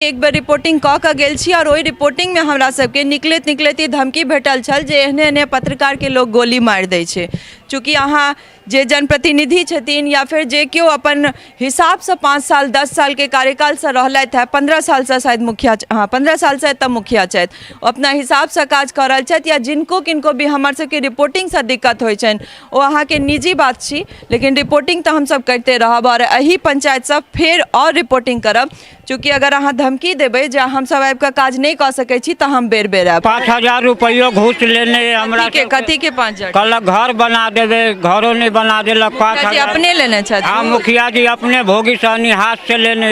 एक बेर रिपोर्टिंग कऽ कऽ गेल छी आओर ओहि रिपोर्टिंगमे हमरा सबके निकलैत निकलैत ई धमकी भेटल छल जे एहने एहने पत्रकारके लोक गोली मारि दै छै। चूँकि अहाँ जे जनप्रतिनिधि छथिन या फेर जे केओ अपन हिसाबसँ 5 साल 10 सालके कार्यकालसँ रहलथि हेँ, 15 सालसँ शायद मुखिया, हँ 15 सालसँ एतऽ मुखिया छथि, ओ अपना हिसाबसँ काज कऽ रहल छथि या जिनको किनको भी हमर सबके रिपोर्टिंगसँ दिक्कत होइ छनि ओ अहाँके निजी बात छी, लेकिन रिपोर्टिंग तऽ हमसब करिते रहब आओर एहि पंचायतसँ फेर आओर रिपोर्टिंग करब। चूँकि अगर अहाँ धमकी देबै जे हमसब आबि कऽ काज नहि कऽ सकै छी तऽ हम बेर बेर आयब। 5000 रुपैयो घूस लेने हमरा। कथी के, कथी के 5000? कहलक घर बना देबै, घरो नहि बना देलक। 5000 अपने लेने छथि? हाँ, मुखिया जी अपने भोगी सहनी हाथ से लेने।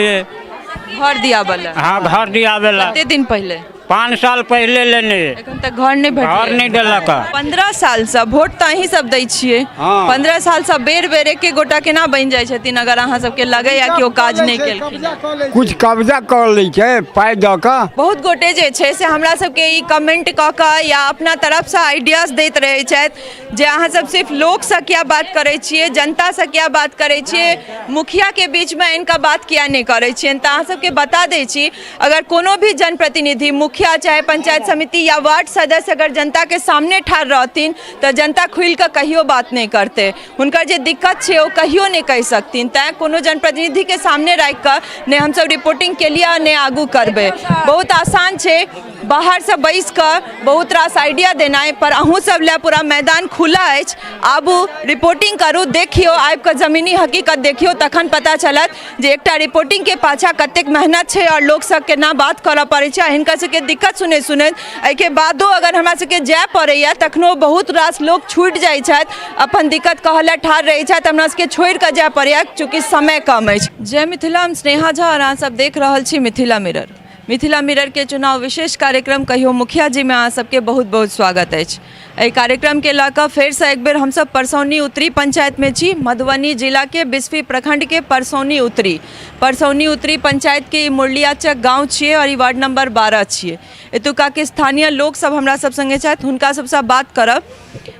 घर दियाबे ला? हाँ, घर दियाबे ला। कते दिन पहिले? 5 साल पहिले लेने। एखन तक घर नहि भेटलै? घर नहि देलक। 15 सालसँ वोट तऽ अहीं सब दै छियै। हँ। 15 सालसँ बेर बेर एके गोटा केना बनि जाइ छथिन अगर अहाँ सबके लगैया कि ओ काज नहि केलखिन? कुछ कब्जा कऽ लै छै पाइ दऽ कऽ। बहुत गोटे जे छै से हमरा सबके ई कमेंट कऽ कऽ या अपना तरफसँ आइडियाज दैत रहै छथि जे अहाँ सब सिर्फ लोकसँ किया बात करै छियै, जनतासँ किया बात करै छियै, मुखियाके बीचमे आनि कऽ बात किया नहि करै छियनि। तऽ अहाँ सबके बता दै छी, अगर कोनो भी जनप्रतिनिधि, मुखिया चाहे पंचायत समिति या वार्ड सदस्य अगर जनता के सामने ठाढ़ रहथिन तऽ जनता खुलि कऽ कहियो बात नहि करतै, हुनकर जे दिक्कत छै ओ कहियो नहि कहि सकथिन। तैँ कोनो जनप्रतिनिधिके सामने राखि कऽ नहि हमसब रिपोर्टिंग केलियै आ नहि आगू करबै। बहुत आसान छै बाहरसँ बैस कऽ बहुत रास आइडिया देनाइ, पर अहूँ सब लए पूरा मैदान खुला अछि, आबू रिपोर्टिंग करू, देखियौ, आबि कऽ जमीनी हकीकत देखियौ, तखन पता चलत जे एकटा रिपोर्टिंगके पाछाँ कतेक मेहनत छै आओर लोकसँ केना बात करऽ पड़ै छै। आ हिनकर सबके दिक्कत सुनैत सुनैत एहिके बादो अगर हमरा सबके जाय पड़ैए तखनो बहुत रास लोक छूटि जाइ छथि, अपन दिक्कत कहऽ लए ठाढ़ रहै छथि, हमरा सबके छोड़ि कऽ जाय पड़ैए चूँकि समय कम अछि। जय मिथिला, हम स्नेहा झा आओर अहाँ सब देख रहल छी मिथिला मिरर। मिथिला मिररके चुनाव विशेष कार्यक्रम कहियो मुखिया जीमे अहाँ सबके बहुत बहुत स्वागत अछि। एहि कार्यक्रमके लऽ कऽ फेरसँ एक बेर हमसब परसौनी उत्तरी पंचायतमे छी, मधुबनी जिलाके बिस्फी प्रखंडके परसौनी उत्तरी। परसौनी उत्तरी पंचायतके ई मुरलियाचक गाँव छियै आओर ई वार्ड नंबर 12 छियै। एतुकाके स्थानीय लोकसब हमरा सब सङ्गे छथि, हुनका सबसँ बात करब।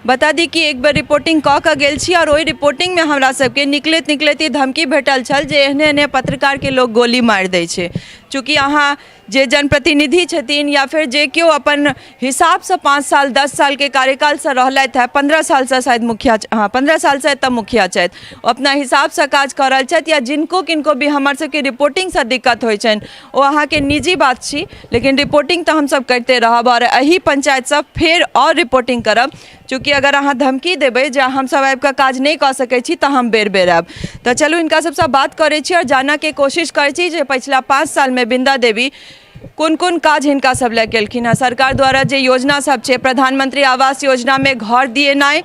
बता दी कि एक बेर रिपोर्टिंग कऽ कऽ गेल छी आओर ओहि रिपोर्टिंगमे हमरा सबके निकलैत निकलैत ई धमकी भेटल छल जे एहने एहने पत्रकारके लोक गोली मारि दै छै। चूँकि अहाँ जे जनप्रतिनिधि छथिन या फेर जे केओ अपन हिसाबसँ 5 साल 10 सालके कार्यकालसँ रहलथि हेँ, 15 सालसँ शायद मुखिया, हँ 15 सालसँ एतऽ मुखिया छथि, ओ अपना हिसाबसँ काज कऽ रहल छथि या जिनको किनको भी हमर सबके रिपोर्टिंगसँ दिक्कत होइ छनि ओ अहाँके निजी बात छी, लेकिन रिपोर्टिंग तऽ हमसब करिते रहब आओर एहि पंचायतसँ फेर आओर रिपोर्टिंग करब। चूँकि अगर अहाँ धमकी देबै जे हमसब आबि कऽ काज नहि कऽ सकै छी तऽ हम बेर बेर आयब। तऽ चलू हिनका सबसँ बात करै छी आओर जानऽके कोशिश करै छी जे पछिला 5 सालमे बिन्दा देवी कोन कोन काज हिनका सब लए केलखिन हँ। सरकार द्वारा जे योजना सब छै, प्रधानमंत्री आवास योजनामे घर दिएनाइ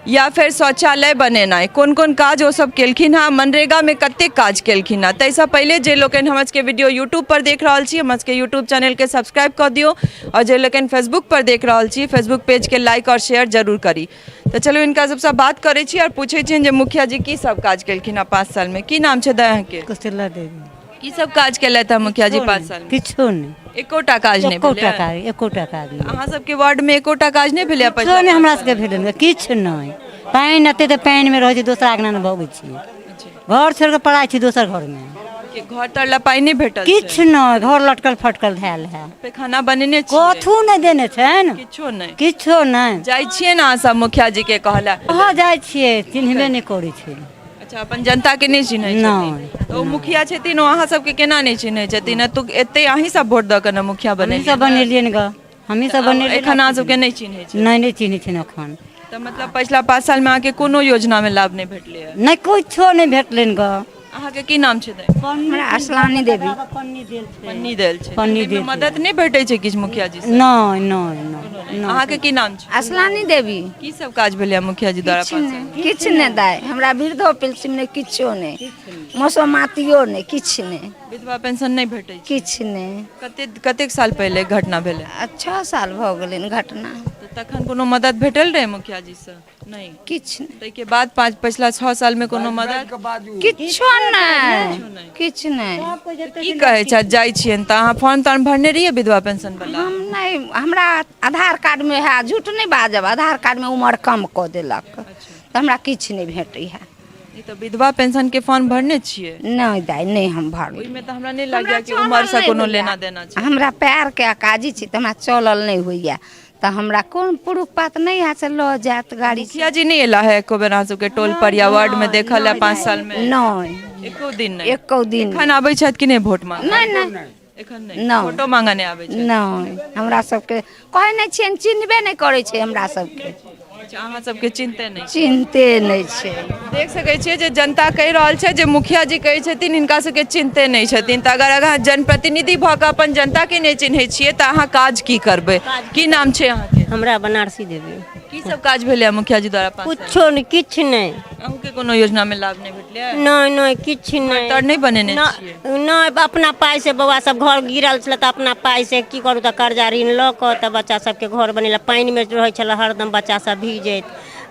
या फेर शौचालय बनेनाइ, कोन कोन काज ओ सब केलखिन हँ, मनरेगामे कतेक काज केलखिन हँ। ताहिसँ पहिले जे लोकनि हमर सबके वीडियो यूट्यूबपर देख रहल छी, हमर सबके यूट्यूब चैनलके सब्सक्राइब कऽ दियौ आओर जे लोकनि फेसबुकपर देख रहल छी, फेसबुक पेजके लाइक आओर शेयर जरूर करी। तऽ चलू हिनका सबसँ बात करै छी आओर पूछै छियनि जे मुखिया जी की सब काज केलखिन हँ 5 सालमे। की नाम छै दाइ अहाँके? कुशला देवी। की सब काज केलथि हँ मुखिया जी 5 सालमे? किछो नहि। एकोटा काज नहि एकोटा काज, एकोटा काज नहि। अहाँ सबके वार्डमे एकोटा काज नहि भेलै? किछो नहि हमरा सबके भेलै, किछु नहि। पानि एते तऽ पानिमे रहै छै, दोसरा अङ्गनामे भगै छियै, घर छोड़ि कऽ पड़ाइ छी दोसर घरमे। घर तर लए पानि नहि भेटल? किछु नहि, घर लटकल फटकल धयल है। पैखाना बनेने छियै? कथू नहि देने छनि। किछो नहि? किछो नहि। जाइ छियै ने अहाँ सब मुखिया जी के कहऽ लए? कहाँ जाइ छियै, चिन्हबे नहि करै छै। अच्छा, अपन जनता के नहि चिन्है छथिन? तऽ ओ मुखिया छथिन, ओ अहाँ सबके केना नहि चिन्है छथिन? एते अहीं सब वोट दऽ कऽ ने मुखिया बनेलियै? सब बनेलियै ने गऽ, हमही सब बनेलियै। एखन अहाँ सबके नहि चिन्है छै? नहि, नहि चिन्है छै एखन। तऽ मतलब पछिला 5 सालमे अहाँके कोनो योजनामे लाभ नहि भेटलै? नहि, किछो नहि भेटलनि गऽ। अहाँके की नाम छै? हमरा असलानी देवी। पन्नी देल छै। पन्नी देल छै। पन्नी देल। मदद नहि भेटै छै किछु मुखिया जी से? नहि नहि नहि। अहाँके की नाम छै? असलानी देवी। की सब काज भेलै मुखिया जी द्वारा? किछु नहि दाइ, हमरा वृद्धो पेंशन नहि, किछो नहि, मसोमातियो नहि, किछु नहि। विधवा पेंशन नहि भेटै छै? किछु नहि। कते कतेक साल पहिले घटना भेलै? 6 साल भऽ गेलै घटना। तऽ तखन कोनो मदद भेटल रहै मुखिया जी से? नहि, किछु नहि। ताहिके बाद 5 पछिला 6 सालमे कोनो मदद? किछो नहि, किछु नहि। की कहै छथि? जाइ छियनि तऽ अहाँ फॉर्म तार्म भरने रहियै विधवा पेंशन वाला? हम नहि, हमरा आधार कार्डमे है, झूठ नहि बाजब, आधार कार्डमे उमर कम कऽ देलक तऽ हमरा किछु नहि भेटै है। ई तऽ विधवा पेंशन के फॉर्म भरने छियै? नहि दाइ, नहि हम भरली। ओहिमे तऽ हमरा नहि लागैया कि उमर से कोनो लेना देना छै। हमरा पैरके अकाजी छै तऽ हमरा चलल नहि होइया, तऽ हमरा कोन पुरुख पात नहि हैत से लऽ जायत गाड़ी। मुखिया जी नहि एला है एको बेर अहाँ सबके टोल पर या वार्ड में देखल है 5 साल में? नहि। एको दिन नहि? एको दिन। एखन आबै छथि कि नहि वोट मांगे? नहि नहि। एखन नहि? नहि। वोटो मांगे नहि आबै छथि? नहि, हमरा सबके कहै नहि छियनि, चिन्हबे नहि करै छै हमरा सबके। अच्छा, अहाँ सबके चिन्हते नहि? चिन्हते नहि छै। देख सकै छियै जे जनता कहि रहल छै जे मुखिया जी कहै छथिन हिनका सबके चिन्हते नहि छथिन। तऽ अगर अहाँ जनप्रतिनिधि भऽ कऽ अपन जनताके नहि चिन्है छियै तऽ अहाँ काज की करबै? की नाम छै अहाँके? हमरा बनारसी देवी। की सब काज भेलै मुखिया जी द्वारा पाँच साल? कुछो नहि, किछु नहि। अहूँके कोनो योजनामे लाभ नहि भेटलै? नहि नहि, किछु नहि। तर नहि बनेने छियै? नहि, अपना पाइसँ बौआ सब घर गिरल छलै तऽ अपना पाइसँ की करू, तऽ कर्जा ऋण लऽ कऽ तऽ बच्चा सबके घर बनेलक। पानिमे रहै छलै हरदम, बच्चा सब भीजैत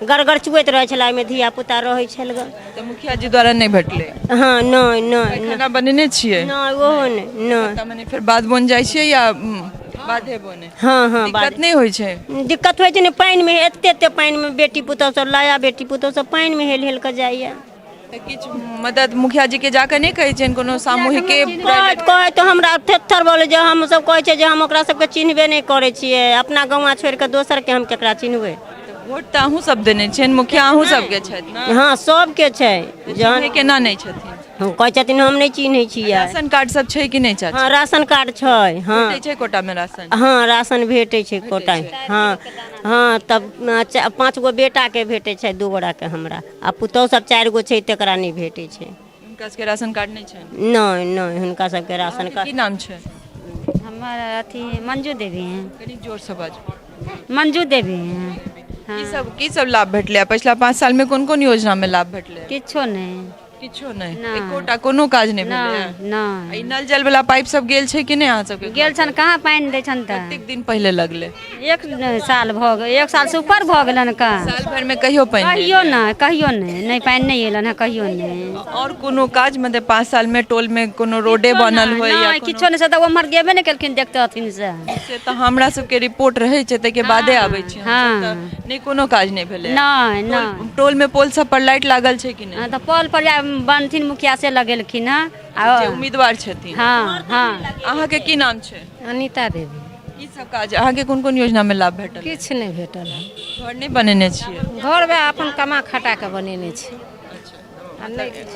गड़गड़ चुएत रहै छलै, ओहिमे धिया पुता रहै छल ग। तऽ मुखिया जी द्वारा नहि भेटलै? हँ, नहि नहि। खाना बनेने छियै? नहि, ओहो नहि, नहि। तऽ मने फेर बाध बन जाइ छियै या बाधे बने? हँ हँ। दिक्कत नहि होइ छै? दिक्कत होइ छै ने, पानिमे एते एते पानिमे बेटी पुतहु सब लाया, बेटी पुतहु सब पानिमे हेल हेल कऽ जाइए। तऽ किछु मदद मुखिया जी के जाकऽ नहि कहै छियनि कोनो सामूहिके? कहैत कहैत हमरा थेथर बोले जे हमसब कहै छियै जे हम ओकरा सबके चिन्हबे नहि करै छियै, अपना गौआँ छोड़ि कऽ दोसरके हम केकरा चिन्हबै? वोट तऽ अहूँ सब देने छियनि, मुखिया अहूँ सबके छथि ने? हँ, सबके छै। जहन केना नहि छथिन? कहै छथिन हम नहि चिन्है छियै। राशन कार्ड सब छै कि नहि चाची? हँ, राशन कार्ड छै, हँ। भेटै छै कोटामे राशन? हँ, राशन भेटै छै कोटा, हँ हँ। तब 5 गो बेटाके भेटै छै, 2 गोटाके हमरा, आ पुतहु सब 4 गो छै तकरा नहि भेटै छै। हुनका सबके राशन कार्ड नहि छनि? नहि नहि, हुनका सबके राशन कार्ड। की नाम छै? हमर अथी मंजू देवी हैं। कनी जोरसँ बाजू। मंजू देवी हैं। की सब लाभ भेटलै पछिला 5 सालमे? कोन कोन योजनामे लाभ भेटलै? किछो नहि। किछो नहि? नहि। एकोटा कोनो काज नहि भेलै? नहि नहि। ई नल जल वाला पाइप सब गेल छै कि नहि अहाँ सबके? गेल छनि, कहाँ पानि दै छनि तऽ। कतेक दिन पहिले लगलै? 1 साल भऽ गेल, 1 सालसँ ऊपर भऽ गेलनि कहाँ। साल भरिमे कहियो पानि नहि? कहियो नहि, कहियो नहि, नहि पानि नहि एलनि हँ, कहियो नहि। आओर कोनो काज, मतलब 5 सालमे टोलमे कोनो रोडे बनल होय या? नहि, किछो नहि। से तऽ ओम्हर गेबे नहि केलखिन, देखते हथिन से। से तऽ हमरा सबके रिपोर्ट रहै छै, ताहिके बादे आबै छी। हँ। नहि, कोनो काज नहि भेलै? नहि नहि। टोलमे पोल सब पर लाइट लागल छै कि नहि? तऽ पोल पर बनथिन मुखिया से लगेलखिन हँ जे उम्मीदवार छथिन। हँ हँ। अहाँके की नाम छै? अनिता देवी। की सब काज, अहाँके कोन कोन योजनामे लाभ भेटल? किछु नहि भेटल हँ। घर नहि बनेने छियै? घर वएह अपन कमा खटा कऽ बनेने छी।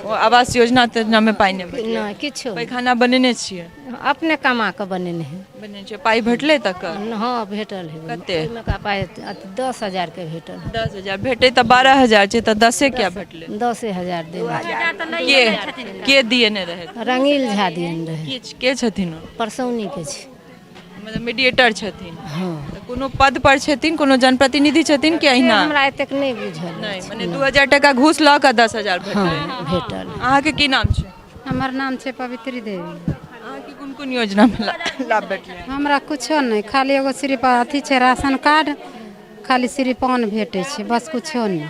ओ आवास योजना तेजनामे पाइ नहि भेटलै? नहि, किछु। पैखाना बनेने छियै? अपने कमा कऽ बनेने है। बनेने छियै, पाइ भेटलै तकर? हँ, भेटल है। कते? ओहिमे का पाइ 10,000के भेटल। 10,000 भेटै तऽ 12,000 छै, तऽ 10 किया भेटलै? 10,000 देने। के दिए ने रहै? रंगील झा दियन रहै। के छथिन ओ? परसौनीके छै। मतलब मीडिएटर छथिन? हँ। तऽ कोनो पद पर छथिन, कोनो जनप्रतिनिधि छथिन कि अहिना? हमरा एतेक नहि बुझल। नहि, मने 2000 टका घूस लऽ कऽ 10,000 भेटलै? भेटल। अहाँके की नाम छै? हमर नाम छै पवित्री देवी। अहाँके कोन कोन योजनामे लाभ भेटलै? हमरा कुछो नहि, खाली एगो सिर्फ अथी छै राशन कार्ड, खाली सिर्फ पान भेटै छै, बस कुछो नहि।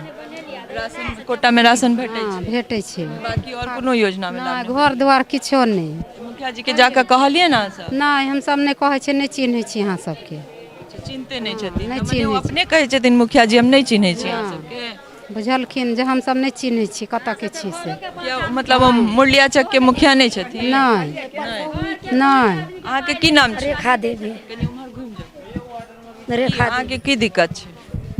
राशन कोटामे राशन भेटै छै? भेटै छै। बाकी आओर कोनो योजनामे लाभ? नहि, घर दुआर किछो नहि। मुखिया जी के जाकऽ कहलियै ने अहाँ सब? नहि, हमसब नहि कहै छियै, नहि चिन्है छी अहाँ सबके। चिन्हते नहि छथिन? नहि मने ओ चिन्है। अपने कहै छथिन मुखिया जी हम नहि चिन्है छी अहाँ सबके? बुझलखिन जे हमसब नहि चिन्है छी, कतऽके छी से। मतलब ओ मुरलिया चक के मुखिया नहि छथिन? नहि नहि। अहाँके की नाम छै? रेखा देवी। कनि उम्हर घुमि जाउ। रेखा। अहाँके की दिक्कत छै?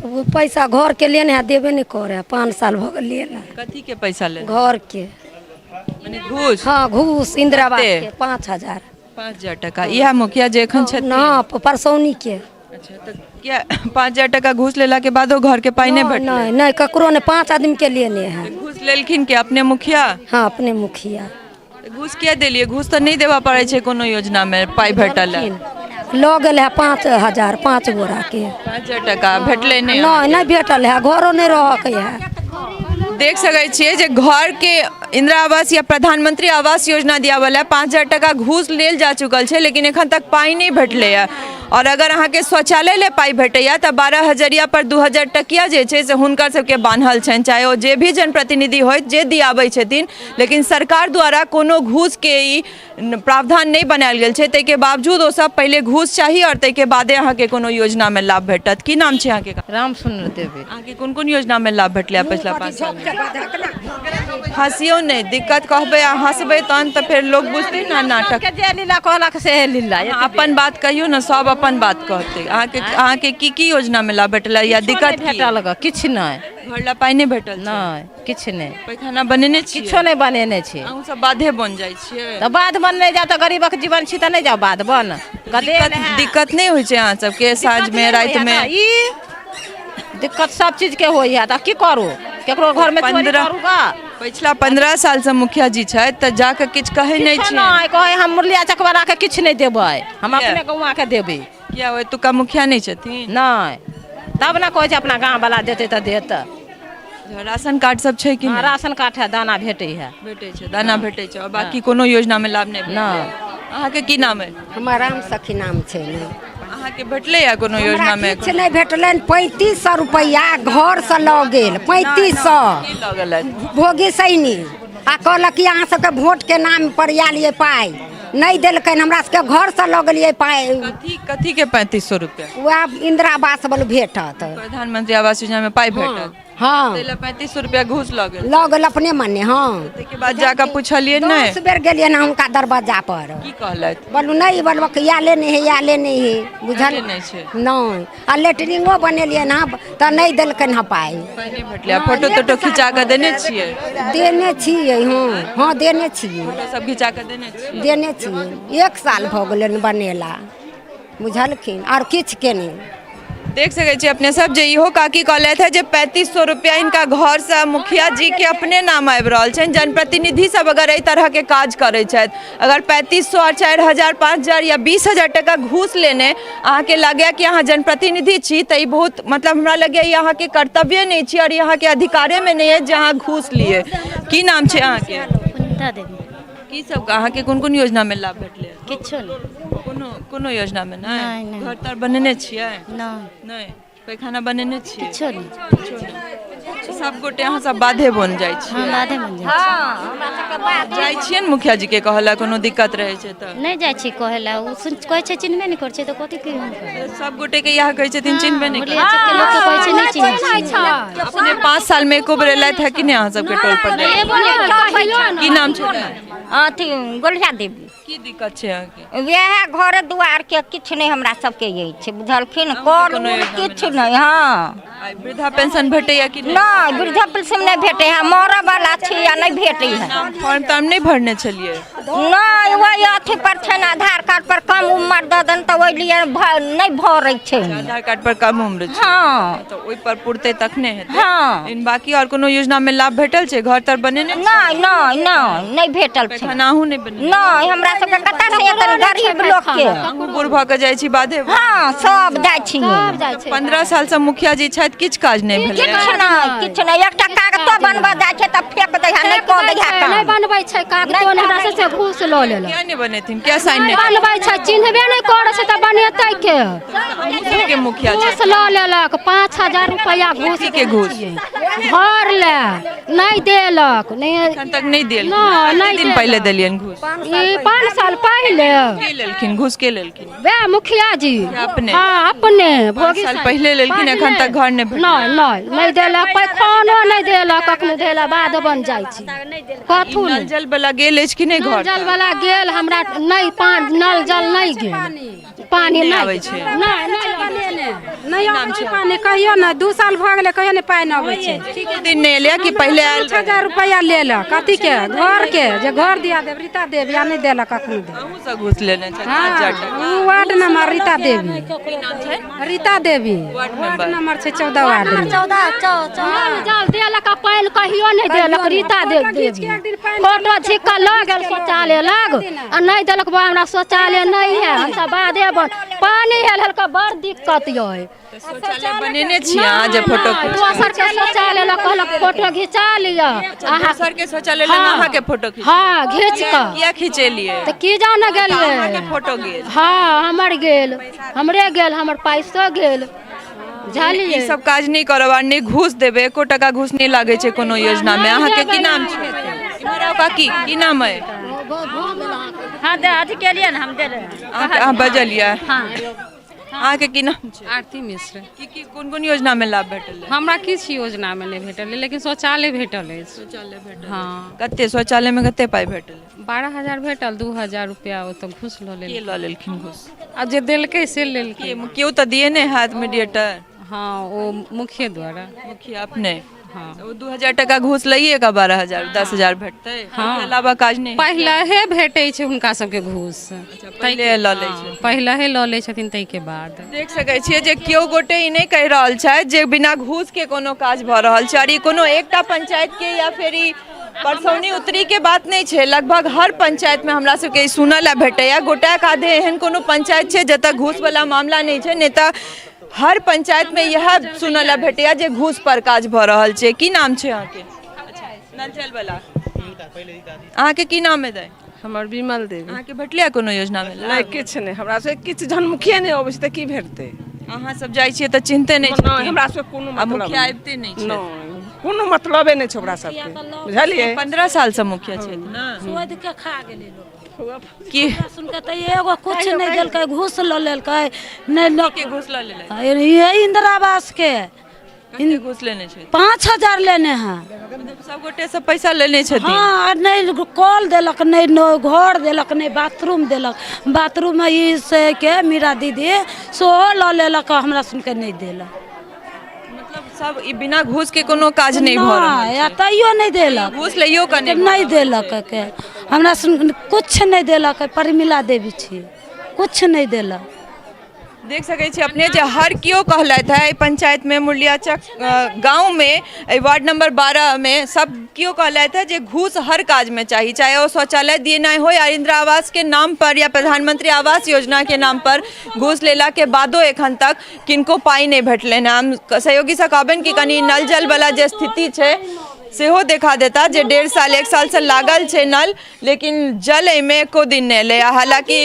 ओ पैसा घर के लेने है, देबे नहि करे है, 5 साल भऽ गेल लेने। कथी के पैसा लेने? घर के। मने घूस? हँ, घूस, इंदिरा आवास के 5,000। 5,000 टका इएह मुखिया जे एखन छथिन? ना, परसौनी के। अच्छा, तऽ किया 5,000 टका घूस लेला के बादो घर के पाइ नहि भेटलै? नहि नहि, ककरो नहि, 5 आदमी के लेने है। घूस लेलखिन के अपने मुखिया? हँ, अपने मुखिया। घूस किया देलियै? घूस तऽ नहि देबऽ पड़ै छै कोनो योजनामे पाइ भेटल है। लऽ गेल है 5,000 5 गोरा के। 5,000 टका भेटलै नहि? नहि नहि भेटल है, घरो नहि रहके है। देख सकै छियै जे घर के इंदिरा आवास या प्रधानमंत्री आवास योजना दियावल है, 5,000 टका घूस लेल जा चुकल छै, लेकिन एखन तक पाइ नहि भेटलै है। और अगर अहाँके शौचालय ले पाइ भेटैया तऽ 12,000 पर 2,000 टकिया जे छै से हुनकर सबके बान्हल छनि, चाहे ओ जे भी जनप्रतिनिधि होथि जे दियाबै छथिन, लेकिन सरकार द्वारा कोनो घूसके ई प्रावधान नहि बनायल गेल छै। ताहिके बावजूद ओ सब पहिले घूस चाही और ताहिके बादे अहाँके कोनो योजनामे लाभ भेटत। की नाम छै अहाँके? राम सुन्दर देवी। अहाँके कोन कोन योजनामे लाभ भेटलै पछिला 5 सालमे? हँसियौ नहि, दिक्कत कहबै आ हँसबै तहन तऽ फेर लोक बुझतै ने नाटक। जे लीला कहलक से लीला। अहाँ अपन बात कहियौ ने, सब अपन बात कहतै। अहाँके की की योजनामे लाभ भेटलै या दिक्कत की? भेटल ग किछु नहि। घर ला पाइ नहि भेटल? नहि, किछु नहि। पैखाना बनेने छी? किछो नहि बनेने छी। अहूँ सब बाधे बन जाइ छियै? तऽ बाध बन नहि जाउ तऽ गरीबक जीवन छी तऽ नहि जाउ बाध बन। दिक्कत नहि होइ छै अहाँ सबके साँझमे रातिमे? ई दिक्कत सब चीजके होइए, तऽ की करू? केकरो घरमे चोरी करू ग? पिछला 15 सालसँ मुखिया जी छथि तऽ जाकऽ किछु कहै नहि किछो छियै? नहि कहै, हम मुरलिया चकवालाके किछु नहि देबै, हम अपने गौआके देबै। किया, ओ एतुका मुखिया नहि छथिन? नहि, तब ने कहै छै अपना गाँववला देतै तऽ देत। राशन कार्ड सब छै कि हँ, नहि? राशन कार्ड है, दाना भेटै है। भेटै छै, दाना भेटै छै। आओर बाकी कोनो योजनामे लाभ नहि भेटलै? नहि। अहाँके की नाम है? हमर राम सखी नाम छै ने। अहाँके भेटलै या कोनो योजनामे? किछु नहि भेटलनि। 3500 रुपैआ घरसँ लऽ गेल, 3500। की लऽ गेलथि? भोगी सैनी, आ कहलक कि अहाँ सबके वोटके नाम पर आयल ये पाइ, नहि देलकनि। हमरा सबके घरसँ लऽ गेलियै पाइ। कथी कथी के 3500 रुपया? वएह इंदिरा आवास वाला भेटत। प्रधानमंत्री आवास योजना में पाइ भेटत? हँ। ताहि लए 3500 रुपया घूस लऽ गेल? लऽ गेल अपने मने, हँ। ताहिके बाद जाकऽ पुछलियै नहि? 10 बेर गेलियै ने हुनका दरवाजा पर। की कहलथि? बोलू नहि, बोलबक आयले नहि है, आयले नहि है, बुझल आयले नहि छै। नहि। आ लेटरिंगो बनेलियै हँ तऽ नहि देलकनि हँ पाइ। पाइ नहि भेटलै। आ फोटो तोटो खिचा कऽ देने छियै? देने छियै, हँ हँ, देने छियै। फोटो सब खिचा कऽ देने छियै? देने छियै। 1 साल भऽ गेलनि बनेला, बुझलखिन, आओर किछु के नहि। देख सकै छी अपने सब जे इहो काकी कहलथि है जे 3500 रुपया हिनका घरसँ मुखिया जी के अपने नाम आबि रहल छनि। जनप्रतिनिधि सब अगर एहि तरहके काज करै छथि, अगर 3500 आओर 4000 5000 या 20000 टका घूस लेने अहाँके लगैए कि अहाँ जनप्रतिनिधि छी, तऽ ई बहुत मतलब हमरा लगैए ई अहाँके कर्तव्य नहि छी आओर ई अहाँके अधिकारेमे नहि अछि जे अहाँ घूस लिए। की नाम छै अहाँके? पुनीता देवी। की सब अहाँके कोन कोन योजनामे लाभ भेटलै? किछो नहि। कोनो कोनो योजनामे नहि? नहि, नहि। घर तर बनेने छियै? नहि। नहि। पैखाना बनेने छियै? किछो नहि। सब गोटे अहाँ सब बाधे बन जाइ छियै? हँ, बाधे बन जाइ छियै। जाइ छियै ने मुखिया जी के कहऽ लए कोनो दिक्कत रहै छै तऽ? नहि जाइ छी कहै लए, ओ सुन कहै छै चिन्हबे नहि करै छै तऽ कथी की हम कहबै? सब गोटे के इएह कहै छथिन चिन्हबे नहि करै मुरलिया चकके लोकके कहै छै नहि चिन्है छै। अपने 5 साल में एको बेर एलथि है कि नहि अहाँ सबके टोल पर? की नाम छै? अथी गोलिया देवी। की दिक्कत छै अहाँके? वएह घर दुआर के किछु नहि हमरा सबके अछि, बुझलखिन, कर किछु नहि। हँ। वृद्धा पेंशन भेटैया कि नहि? वृद्धा पेंशन नहि भेटै है, मरऽ वाला छी आ नहि भेटै है। फॉर्म तार्म नहि भरने छलियै? नहि, ओहि अथी पर छै ने, आधार कार्ड पर कम उम्र दऽ देन तऽ ओहि लिए नहि भरै छै। आधार कार्ड पर कम उम्र छै? हँ। तऽ ओहि पर पुरतै तखने हेतै। हँ। लेकिन बाकी आओर कोनो योजना मे लाभ भेटल छै? घर तर बनेने? नहि नहि नहि, नहि भेटल छै। पैखाना अहूँ नहि बनेने? नहि, हमरा सबके कतऽ से एतन गरीब लोकके। अहूँ बूढ़ भऽ कऽ जाइ छी बाधे? हँ, सब जाइ छी। 15 साल से मुखिया जी छथि, किछु काज नहि भेलै? किछु नहि, किछु नहि। एकटा कागतो बनबऽ जाइ छै तऽ फेक दै है, नहि कऽ दै है काम। नहि बनबै छै कागतो, नहि हमरा सबसे घूस लऽ लेलक। किया नहि बनेथिन? किया साइन नहि बनबै छै? चिन्हबे नहि करै छै तऽ बनेतै के? सबके मुखिया छै। घूस लऽ लेलक 5000 रुपैआ घूस। के घूस? घर ले नहि देलक। नहि, एखन तक नहि देल? नहि। दिन पहिले देलियनि घूस? ई 5 साल पहिले। के लेलखिन घूस, के लेलखिन? वएह मुखिया जी। अपने? हाँ, अपने। 5 साल पहिले लेलखिन, एखन तक घर नहि भेटल? नहि नहि, नहि देलक, पैखानो नहि देलक कखनो, देला बाद बन जाइ छी कथू। नल जल वाला गेल अछि कि नहि घर? नल जल वाला गेल, हमरा नहि नल जल नहि गेल, पानी नहि नहि आबै छै। नहि नहि नहि आबै छै पानी, कहियो नहि। 2 साल भऽ गेलै, कहियो नहि पानि अबै छै। ठीके दिन नहि एलै कि पहिले आयल? 5000 रुपैआ लेलक अथी के घर के, जे घर दिया देब रीता देवी, आ नहि देलक कखनो देब। अहूँ सँ घूस लेने छै 5000 टका? ओ ward number Rita Devi, Rita Devi, ward number छै 14 वार्ड में। नल जल देलक आ पानि कहियो नहि देलक रीता देवी। फोटो झिक्का लऽ गेल शौचालय लग आ नहि देलक। बा हमरा शौचालय नहि है, हमसब बाधे बन पानी हेल हेल कऽ बड़ दिक्कत यऽ। शौचालय बनेने छी अहाँ जे फोटो? दोसर के शौचालय लग कहलक फोटो घिचा लिअ अहाँ। दोसर के शौचालय लग अहाँ के फोटो खींच? हाँ, घीच कऽ। किया खिंचेलियै? तऽ की जाने गेलियै। अहाँके फोटो गेल? हाँ, हमर गेल, हमरे गेल, हमर पैसो गेल, बुझलियै। ई सब काज नहि करब आ नहि घूस देबै, एको टका घूस नहि लागै छै कोनो योजना मे। अहाँके की नाम छै? इम्हर आउ काकी, की नाम अइ? हाँ, अथी केलियै ने हम देले। अहाँ बजलियै? हाँ। अहाँके की नाम छै? आरती मिश्र। की की कोन कोन योजनामे लाभ भेटल? हमरा किछु योजनामे नहि भेटल, लेकिन शौचालय भेटल अछि। शौचालय भेटल? हँ। कते शौचालयमे कते पाइ भेटल? 12,000 भेटल, 2,000 रुपया ओतऽ घूस लऽ के लेलकै। लऽ लेलखिन घूस? आ जे देलकै से लेलकै। केओ तऽ दिए नहि हैत मीडिएटर? हँ, ओ मुखिये द्वारा। मुखिया अपने? हँ। ओ 2,000 टका घूस लइए कऽ 12,000 10,000 भेटतै? हँ। एहिके अलावा काज नहि? पहिलहे भेटै छै हुनका सबके घूस। पहिले लऽ लै छथिन। पहिलहे लऽ लै छथिन, ताहिके बाद। देख सकै छियै जे केओ गोटे ई नहि कहि रहल छथि जे बिना घूसके कोनो काज भऽ रहल छै। आओर ई कोनो एकटा पंचायतके या फेर ई परसौनी उत्तरीके बात नहि छै, लगभग हर पंचायतमे हमरा सबके ई सुनऽ लए भेटैए। गोटाक आधे एहन कोनो पंचायत छै जतऽ घूसवला मामला नहि छै, नहि तऽ हर पंचायतमे इएह सुनऽ लए भेटैए जे घूस पर काज भऽ रहल छै। की नाम छै अहाँके? नल जलवला अहाँके की नाम है दाइ? हमर विमल देवी। अहाँके भेटलै कोनो योजनामे? नहि, किछु नहि। हमरा सबके किछु जहन मुखिये नहि अबै छै तऽ की भेटतै? अहाँ सब जाइ छियै तऽ चिन्हते नहि छथिन? नहि, हमरा सबके कोनो आ मतलब मुखिया नहि। आबिते नहि छै? नहि, कोनो मतलबे नहि छै ओकरा सबके, बुझलियै? 15 सालसँ मुखिया छथि ने? शोधि के खा गेलै लोक। की सुन के तऽ एगो कुछ नहि देलकै, घूस लऽ लेलकै। नहि लऽ के घूस लऽ लेलकै? ये इंदिरा आवास के। कते घूस लेने छै? 5,000 लेने हैं। मतलब सब गोटे सब पैसा लेने छथिन? हँ, आ नहि कल देलक, नहि घर देलक, नहि बाथरूम देलक। बाथरूममे ई से के मीरा दीदी सेहो लऽ लेलक, हमरा सुनके नहि देलक। मतलब सब ई बिना घूस के कोनो काज नहि भऽ रहल नहि, आ तैयो नहि देलक। घूस लैयो कऽ नहि? नहि देलक के हमरा सुन कुछ नहि देलक। परमिला देवी छी, कुछ नहि देलक। देख सकै छी अपने जे हर केओ कहलथि है एहि पंचायतमे, मुरलियाचक गाँवमे, एहि वार्ड नंबर 12 मे सब केओ कहलथि है जे घूस हर काजमे चाही, चाहे ओ शौचालय दिएनाइ हो या इंदिरा आवास के नाम पर या प्रधानमंत्री आवास योजना के नाम पर। घूस लेला के बादो एखन तक किनको पाइ नहि भेटलनि। हम सहयोगीसँ कहबनि कि कनि नल जलवला जे स्थिति छै सेहो देखा देता जे 1.5 साल 1 सालसँ लागल छै नल, लेकिन जल एहिमे एको दिन नहि एलै। हालाँकि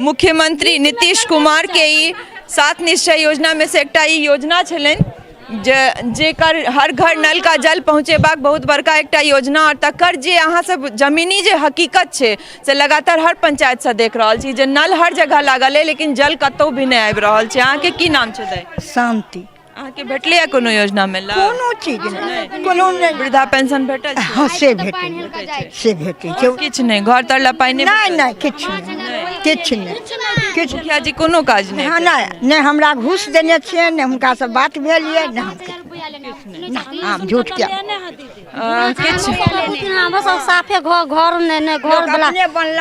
मुख्यमंत्री नीतीश कुमारके ई 7 निश्चय योजनामे से एकटा ई योजना छलनि जे जेकर हर घर नल का जल पहुँचेबाक बहुत बड़का एकटा योजना, आओर तकर जे अहाँ सब जमीनी जे हकीकत छै से लगातार हर पंचायतसँ देख रहल छी जे नल हर जगह लागल अइ, लेकिन जल कतहु भी नहि आबि रहल छै। अहाँके की नाम छै दाइ? शान्ति। अहाँके भेटलैए कोनो योजनामे लाभ? कोनो चीज नहि, कोनो नहि। वृद्धा पेंशन भेटल छै? हँ, से भेटै, से भेटै छै। किछु नहि? घर तर लए पाइ नहि? नहि नहि, किछु नहि, किछु नहि, किछु। मुखिया जी कोनो काज नहि? हँ, नहि नहि, हमरा घूस देने छियै, नहि हुनकासँ बात भेल यऽ, नहि हम किछु। हम झूठ किया? किछु हमरो सब साफे घर घर नहि नहि घर वाला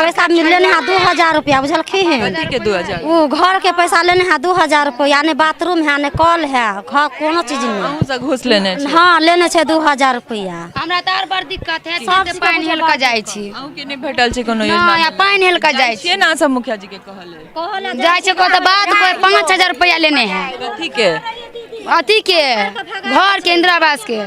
पैसा लेने है 2,000 रुपया, बुझलखिन? कथी के 2,000? ओ घर के पैसा लेने है 2,000 रुपया। नहि बाथरूम है, नहि कल है, घर कोनो चीज नहि। अहूँ से घूस लेने छै? हँ, लेने छै 2,000 रुपया। हमरा तऽ आओर बड़ दिक्कत है, सब पानि हेल कऽ जाइ छी। अहूँ के नहि भेटल छै कोनो योजना? नहि, पानि हेल कऽ जाइ छियै ने सब मुखिया जी के कहल लेल? जाइ छै कहत बात कोइ 5,000 रुपया लेने है। कथी के? अथी के, घर के, इंदिरा आवास के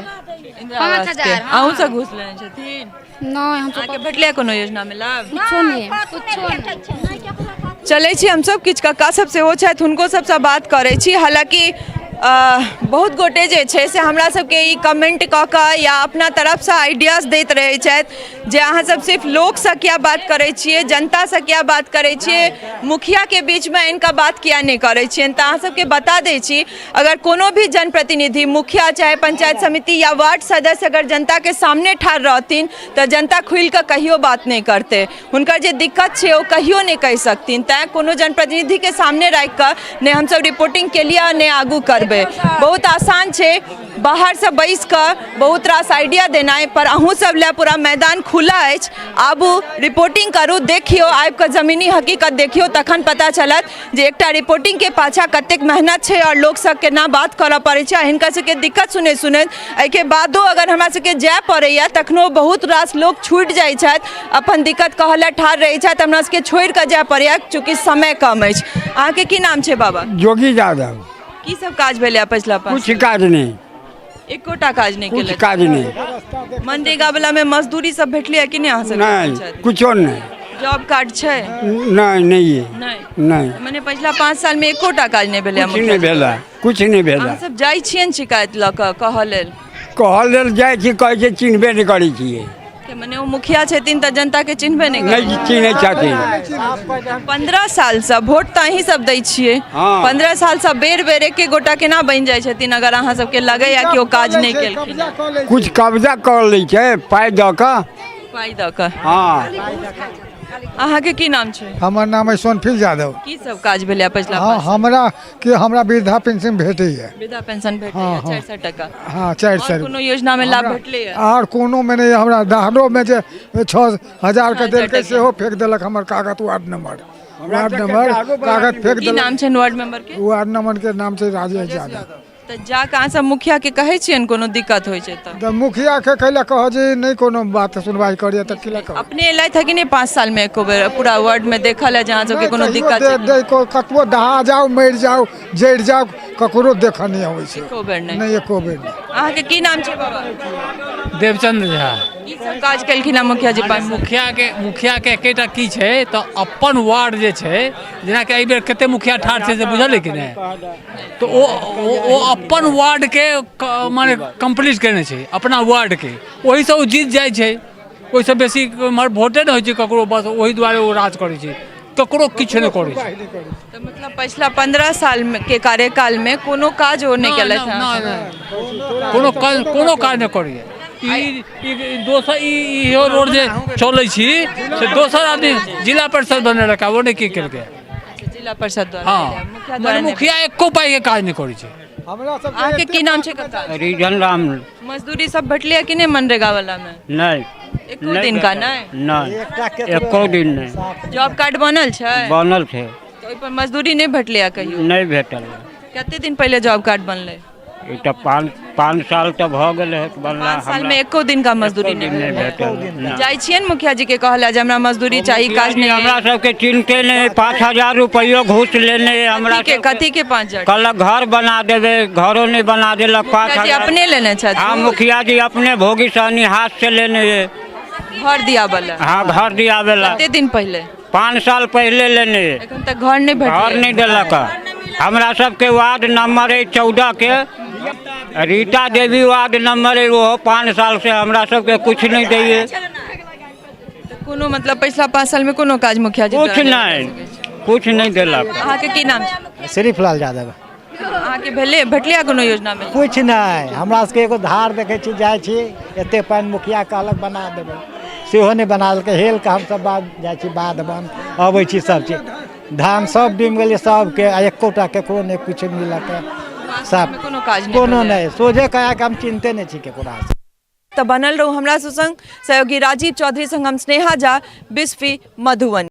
5,000। अहूँ से घूस लेने छथिन? नहि, हम अहाँके भेटलै कोनो योजनामे लाभ? कुछो नहि, कुछो नहि। चलै छी हमसब, किछु कक्का सब सेहो छथि, हुनको सबसँ बात करै छी। हालाँकि बहुत गोटे जे छै से हमरा सबके ई कमेंट कऽ कऽ या अपना तरफसँ आइडियाज दैत रहै छथि जे अहाँ सब सिर्फ लोकसँ किया बात करै छियै, जनतासँ किया बात करै छियै, मुखियाके बीचमे आनि कऽ बात किया नहि करै छियनि। तऽ अहाँ सबके बता दै छी, अगर कोनो भी जनप्रतिनिधि, मुखिया चाहे पंचायत समिति या वार्ड सदस्य अगर जनताके सामने ठाढ़ रहथिन तऽ जनता खुलि कऽ कहियो बात नहि करतै, हुनकर जे दिक्कत छै ओ कहियो नहि कहि सकथिन। तैँ कोनो जनप्रतिनिधिके सामने राखि कऽ नहि हमसब रिपोर्टिंग केलियै आ नहि आगू करबै। बहुत आसान छै बाहरसँ बैस कऽ बहुत रास आइडिया देनाइ, पर अहूँ सब लए पूरा मैदान खुला अछि। आबू, रिपोर्टिंग करू, देखियौ, आबि कऽ जमीनी हकीकत देखियौ, तखन पता चलत जे एकटा रिपोर्टिंगके पाछाँ कतेक मेहनत छै आओर लोकसँ केना बात करऽ पड़ै छै। आ हिनकर सबके दिक्कत सुनैत सुनैत एहिके बादो अगर हमरा सबके जाय पड़ैए तखनो बहुत रास लोक छूटि जाइ छथि, अपन दिक्कत कहऽ लए ठाढ़ रहै छथि, हमरा सबके छोड़ि कऽ जाय पड़ैए चूँकि समय कम अछि। अहाँके की नाम छै बाबा? जोगी यादव। की सब काज भेलै पछिला पाँच? कुछ काज नहि। एकोटा काज नहि? कुछ केलथि? काज नहि। मनरेगा वाला मे मजदूरी सब भेटलै कि नहि अहाँ सबके? नहि, कुछो नहि। जॉब कार्ड छै? नहि, नहि। नहि? नहि। मने पछिला 5 साल मे एकोटा काज नहि भेलै? कुछ नहि भेलै, कुछ नहि भेलै। अहाँ सब जाइ छियनि शिकायत लऽ कऽ कहऽ लेल? कहऽ लेल जाइ छी, कहै छै चिन्हबे नहि करै छियै। मने ओ मुखिया छथिन तऽ जनता के चिन्हबे नहि करै। नहि चिन्है छथिन। 15 सालसँ वोट तऽ अहीं सब दै छियै। हँ। 15 सालसँ बेर बेर एके गोटा केना बनि जाइ छथिन अगर अहाँ सबके लगैया कि ओ काज नहि केलखिन? कुछ कब्जा कर लै छै पाइ दऽ कऽ। पाइ दऽ कऽ। हँ। अहाँके की नाम छै? हमर नाम है सोनफिल यादव। की सब काज भेलै पछिला? हाँ, हमरा वृद्धा पेंशन भेटैया। वृद्धा पेंशन भेटैया? हाँ। 400 टका? हाँ, 400। आओर कोनो योजना में लाभ भेटलैया? आर कोनो में नहीं। हमरा दहरो में जे 6000 के देलकै सेहो फेंक देलक हमर कागज। वार्ड नंबर, वार्ड नंबर कागज फेंक की देलक। नाम छै वार्ड मेंबर के? वार्ड नंबर के नाम छै राजेश यादव। तऽ जा कऽ अहाँ सब मुखिया के कहै छियनि कोनो दिक्कत होइ छै तऽ? तऽ मुखिया के कैला कह जे नहि कोनो बात सुनवाई करिए तऽ किला कह। अपने एलथि है कि नहि 5 साल में एको बेर पूरा वार्ड में देखल है जे अहाँ सबके कोनो दिक्कत छै? दे कतबो दहा जाओ, मरि जाओ, जरि जाओ, ककरो देखऽ नहि अबै छै। एको बेर नहि? नहि, एको बेर नहि। अहाँके की नाम छै बाबा? देवचंद्र झा। की सब काज केलखिन हँ मुखिया जी 5 साल? मुखिया के एकेटा की छै तऽ अपन वार्ड जे छै, जेनाकि एहि बेर कते मुखिया ठाढ़ छै से बुझल कि नहि, तऽ ओ अपन वार्ड के माने कम्प्लीट केने छै अपना वार्ड के, ओहिसँ ओ जीत जाइ छै। ओहिसँ बेसी एम्हर वोटे नहि होइ छै ककरो, बस ओहि दुआरे ओ राज करै छै, ककरो किछु नहि करै छै। तऽ मतलब पछिला 15 साल के कार्यकाल में कोनो काज ओ नहि केलथि हँ? कोनो काज नहि करैए। ई दोसर इहो रोड जे चलै छी से दोसर आदमी जिला परिषद बनेलक, ओ नहि की केलकै। जिला परिषद द्वारा? हाँ, मुखिया एको पाई के काज नहि करै छै। अहाँके की नाम छै कका? रिजन राम। मजदूरी सब भेटलै कि नहि मनरेगा वाला में? नहि। एको दिन का नहि? नहि, एको दिन नहि। जॉब कार्ड बनल छै? बनल छै। तऽ ओहि पर मजदूरी नहि भेटलै कहियो? नहि भेटल। कते दिन पहिले जॉब कार्ड बनलै? ई तऽ 5 साल तऽ भऽ गेल है बनला। 5 साल में एको दिन का मजदूरी नहि भेटल। जाइ छियनि मुखिया जी के कहला जे हमरा मजदूरी चाही, काज नहि? हमरा सबके चिन्हते नहि। 5000 रुपैयो घूस लेने हमरा। कथी के 5000? कहलक घर बना देबै, घरो नहि बना देलक। 5000 अपने लेने छथि? हाँ, मुखिया जी अपने भोगी सहनी हाथ से लेने। घर दियाबला? हाँ, घर दियाबला। कते दिन पहिले? 5 साल पहिले लेने। एखन तक घर नहि भेटल? घर नहि देलक। हमरा सबके वार्ड नंबर है 14 के, रीता देवी वार्ड नंबर है, वो 5 साल से हमरा सबके कुछ नहीं दैये। कोनो मतलब पिछला 5 साल में कोनो काज मुखिया जी कुछ नहीं, कुछ नहीं देलक। अहाँके की नाम छै? शरीफ लाल यादव। अहाँके भेलै भेटलै कोनो योजना में? कुछ नहीं, हमरा सबके एगो धार देखै छी, जाइ छी एते पानि, मुखिया कहलक बना देबै, सेहो नहि बना देलकै। हेल के हमसब बाद जाइ छी, बाध बन अबै छी, सब चीज धान सब डूबि गेलै सबके, आ एकोटा केकरो नहि किछु मिलत, सब कोनो काज कोनो नहि। सोझे कहा के हम चिन्हते नहि छी केकरो। तऽ बनल रहू हमरा संग, सहयोगी राजीव चौधरी संग हम स्नेहा झा, बिस्फी, मधुबनी।